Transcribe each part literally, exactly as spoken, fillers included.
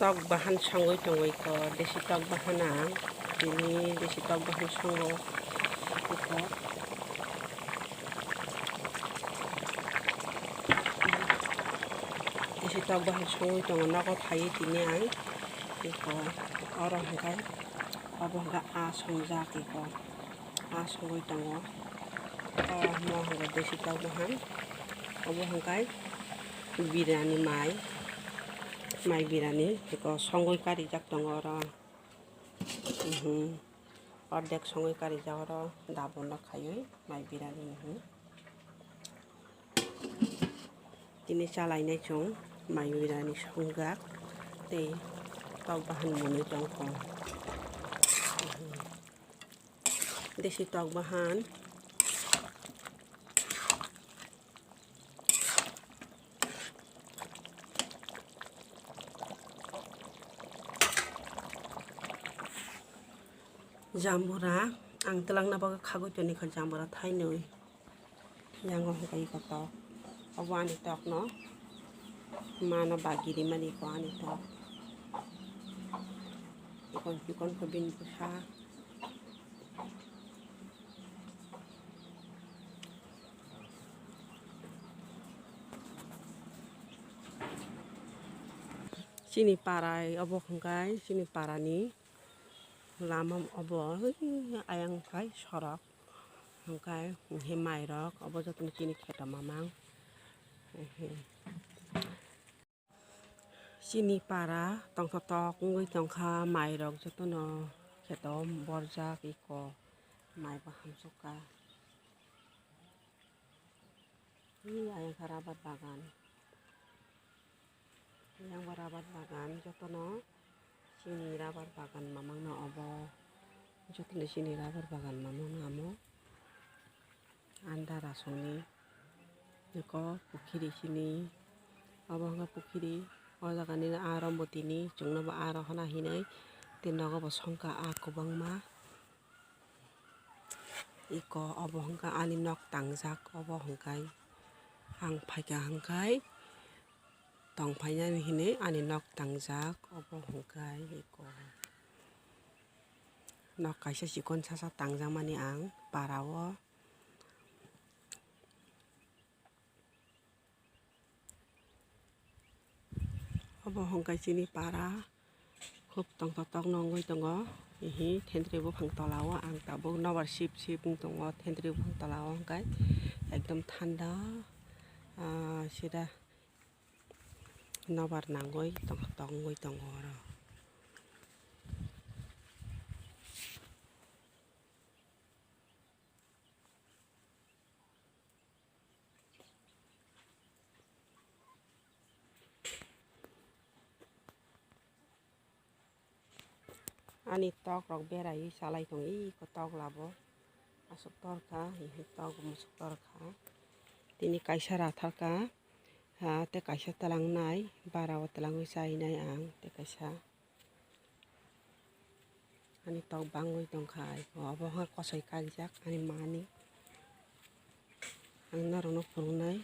Tok bahan songwi tongwi ko, desi tok bahan ang. Tini desi tok bahan songo. Iko. Desi tok bahan songwi tongo, nogo phaiwi tini ang. Iko, oro hwnkhe, obo hwnkhe a songjak iko. A songwi tongo. O mo hwnkhe desi tok bahan. Obo hwnkhe birani mai. Mai birani eko songwi karijak tongo oro. Mhm. Ordek songwi karijak oro dabona khaiwi mai birani, mhm. Tini chalainai chwng mai birani songjak tei tok bahan mwnwi tongkho. Mhm. Desi tok bahan. Jambura, ang twlangna bagwi khagwi toni kha jambura thainwi. Yango hwnkhe iko tok. Obo ani tokno. Mano bagiri mani iko ani tok. Ikon pikon ko bini bwsa. Chini parai obo hwnkhe chini parani lama obo, ayang phai sorok hwnkhe, hwnkhe mairok obo jotono chini kheto mamang. Chini para tongthotok wngwi tongkha, mairok jotono kheto borjak iko, mai bo hamsukha. Hi ayang kha rabar bagan. Ayang bo rabar bagan jotono chini rabar bagan mamangno obo. Jotono chini rabar bagan mamangno amo. Andar asongni eko pukhiri chini. Obo hwnba pukhiri. O jaga nini aro motini chwngno bo aro hana hinwi. Tei nogo bo songkha a kwbangma. Iko obo hwnkha ani nok tangjak, obo hwnkhe ang phaikha hwnkhe tongphainani hinwi ani nok tangjak, obo hwnkhe iko nok kaisa chikon sasa tangjakmani ang para o. Obo hwnkhe chini para khub tongthotok nongwi tongo. Hihi thendri buphang tola o ang tabuk nobar sip sip wng tongo, thendri buphang tola o hwnkhe ekdom thanda, ah, sida nobar nangwi tongthotok wngwi tongo oro. Ani tok rok berai chalai tong, iko tok labo aswk torkha, iko tok musuk torkha. Tini kaisa ratharkha, ha, tei kaisa twlangnai, bara o twlangwi chainai ang, tei kaisa. Ani tok bangwi tongkha, iko obo wngkha kosoi kaijak ani mani. Ang norokno phunuknai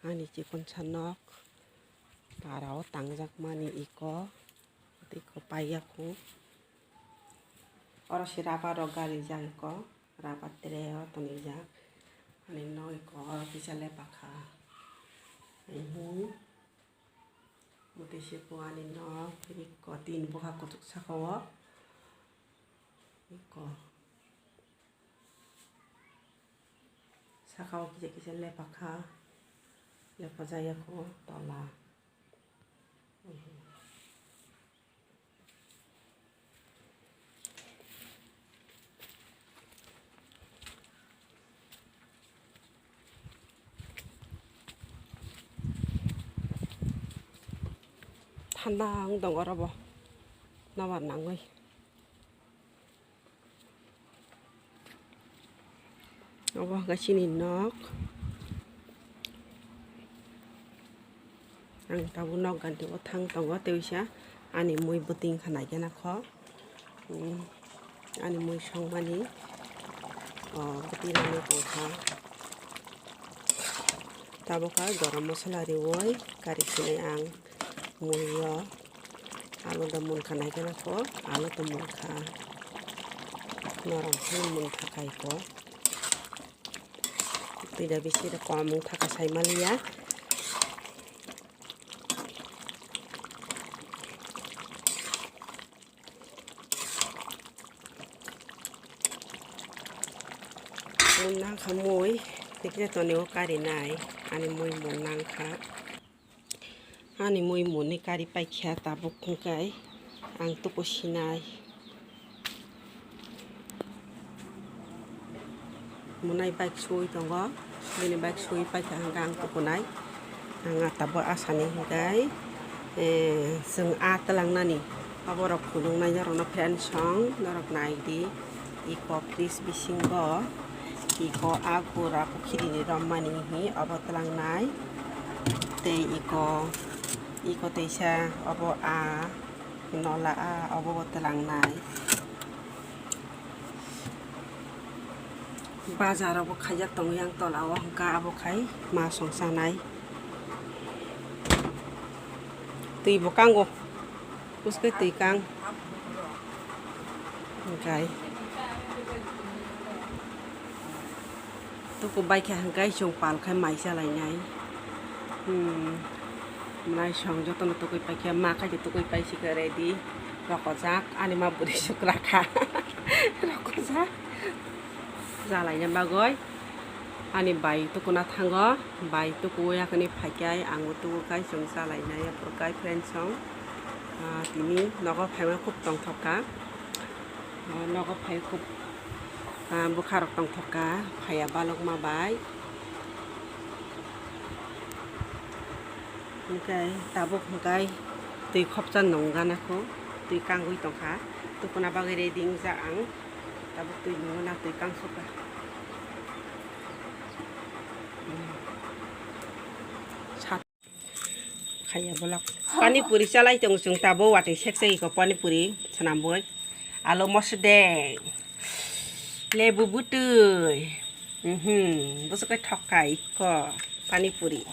ani chikonsa nok para o tangjakmani iko, tei iko paiya khu. Oro se rubber rok garijak iko, rubber tray o tonijak. Ani nok iko oro kisa lepakha. Ani. Bwtwi se ani nok, iko tin bwkha kuchuk saka o. Iko. Saka o kisa kisa lepakha. Lepajak ya kho tola. Thanda wng tongo oro bo, nobar nangwi. Obo hwnkhe chini nok. Ang tabuk nok ganti o thang tongo, tei uaisa ani mui bwtwi wngkha naikhe nakho. Hmm, ani mui songmani, o, bwtwi rani tongkha. Tabukha garam masala riwi kari sinai ang mui o. Ang Uda munkha naikhe nakho, alu to munkha. Norong phano munkha kaiko. Twi da bisi da kom wngkha, kasai maliya. Mun nangkha mui, tikhe toni o kari nai, ani mui mun nangkha. Ani mui mun ni kari paikha tabuk hwnkhe ang tuku sinai. Munai bike sui tongo, bini bike sui paikha hwnkhe ang tukunai. Ang ah tabuk asani hwnkhe, eh, chwng ah twlangnani oborok phunuknai norokno friends song norok naidi. Iko fridge bisingo iko ah gura khirini rommani hi obo twlangnai. Tei iko, iko teisa obo ah nola ah obo bo twlangnai. Bazar obo khaijak tongo yang tola o hwnkha abo khai ma song chanai. Twi bo kango. Bwswk twi kang. Hwnkhe tuku baikha hwnkhe chwng pal khai mai chalainai. Hmm. Mai song jotono tukui paikha, ma khai de tukui paisi khe ready. Rokojak, ani ma bwrwi sukra kha. Rokojak. Chalaina bagwi. Ani bai tukuna thango, bai tukuya kani phaikai, ang tukukai, chwng chalainai, aphuru kai friends song. Ah, tini nogo phaima khub tongthok kha. Ah, nogo phai khub, ah, bwkha rok tongthok kha, phaiya balokma bai. Hwnkhe tabuk hwnkhe twi khopsa nung gana kho, twi kangwi tongkha, tukuna bagwi ready wngjak ang. Tabuk twi nungwi na twi kang sukha. Sat khaya bolak. Pani puri chalai tong chwng tabuk watwi sek sek iko pani puri swnambui. Alo mosdek. Lebu bwtwi. Mhm. Bwswk khe thok kha iko pani puri.